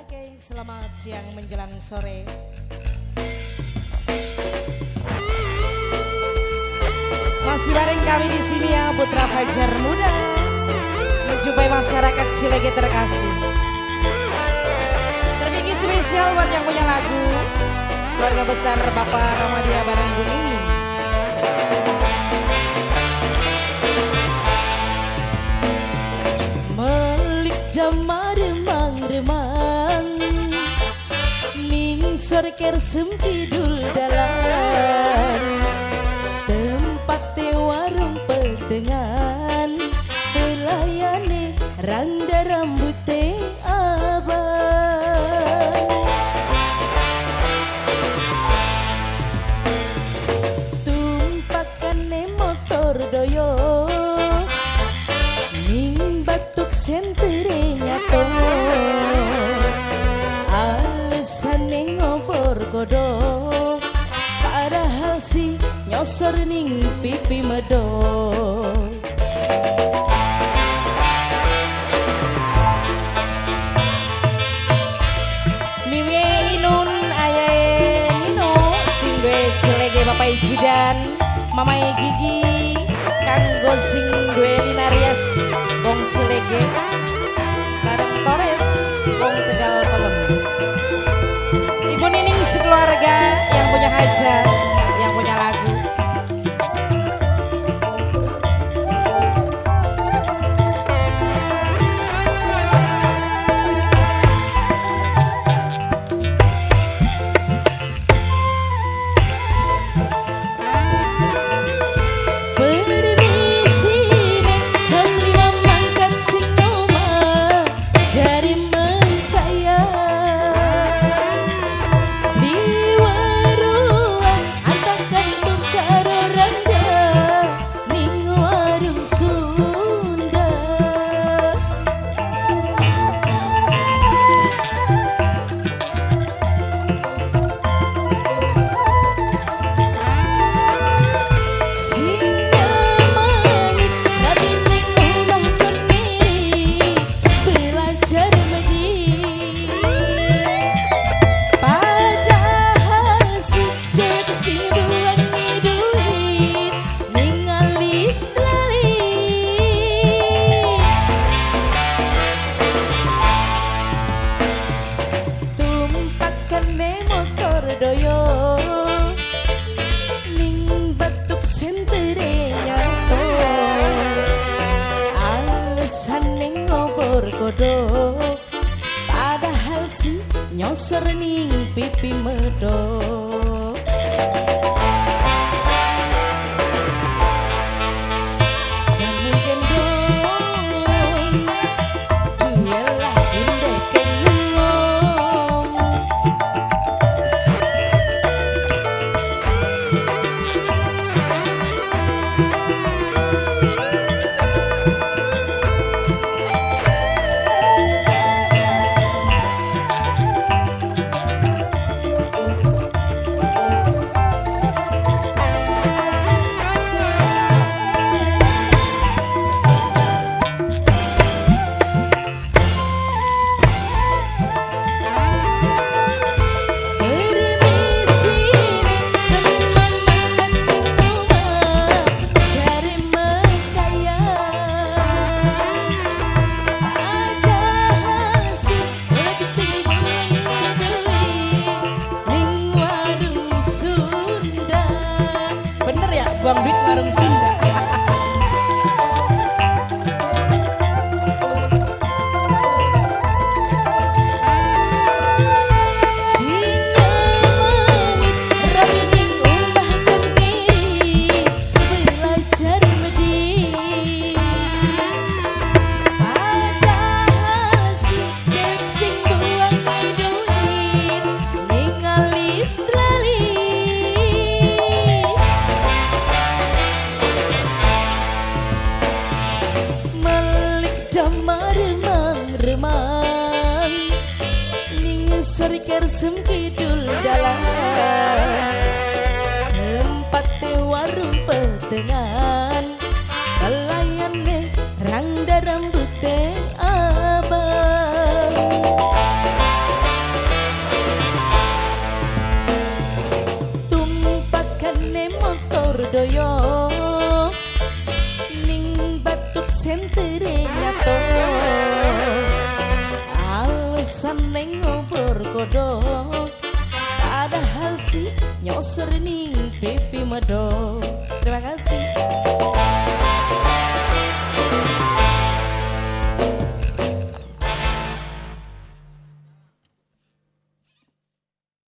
Oke, selamat siang menjelang sore. Masih bareng kami di sini ya, Putra Fajar Muda, menjumpai masyarakat Cilege terkasih. Terpilih spesial buat yang punya lagu, keluarga besar Bapak Ramadia bareng Ibu Nini. Melik damar remang-remang, ningsor kersem kidul dalan, tempate warung petengan, pelayane rangda rambute abang. Tumpakane motor doyo, ning batuk sentere nyato, alesane ngobor kodo, padahal si nyosor ning pipi medo. Mimie Inun ayae Nino sing duwe Cilege Bapak Jidan, Mamae Gigi kanggo sing duwe Linarias wong Cilege, bareng Torres wong Tegal Pelem. Ibu Nining sekeluarga yang punya hajat, yang punya lagu. Alesane ngobor kodo, padahal si nyosor ning pipi medo. Buang duit warung Sunda. Ning kersem kidul dalan, tempate warung petengan, pelayane rangda rambute abang. loyo ning batuk sentere nyato, alasan neng ngobor kodok, padahal si nyoser ning pipi medok. Terima kasih.